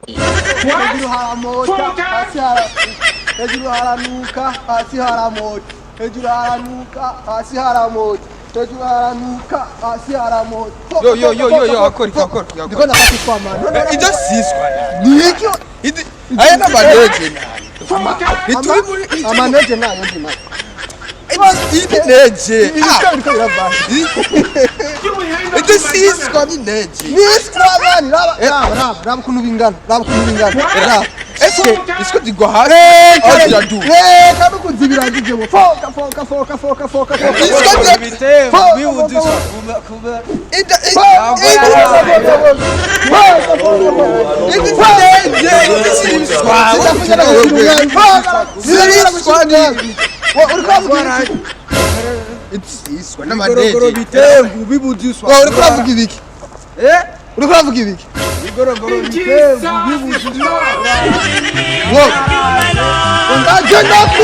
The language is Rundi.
Hejuru haramota, hasi hara, hejuru haranuka, hasi haramota, hejuru haranuka, hasi haramota, hejuru haranuka, hasi haramota. Yo, yo, yo, yo, yo, akora iki, akora iki, akora. Ndiko ndafata iswamana. Ibyo siswa. Ni iki? Aya n'amaneje. Ntituri muri Amaneje nayo ndi nayo. Iyi ni neje. Ibi biriko birava. Ibyo siswa ni neje. Ni iswamani, raba, raba, raba, raba ukuntu bingana, raba ukuntu bingana. Raba. Eske zigwa hasi aho ziraduga? Reka no kuzibirangijemo. Foka, foka, foka, foka, foka, foka. Iswa zira Ibitembo bibuziswa kuba Ida- Izi si neje, izi si ibiswa. Ziswa ni iswa Ibigorogoro n'amaneje. bitembo bibuziswa. Wowe uriko uravuga ibiki? Eh? Uriko uravuga ibiki? Ibigorogoro bitembo bibuziswa. Wowe. Ndaje ndaku.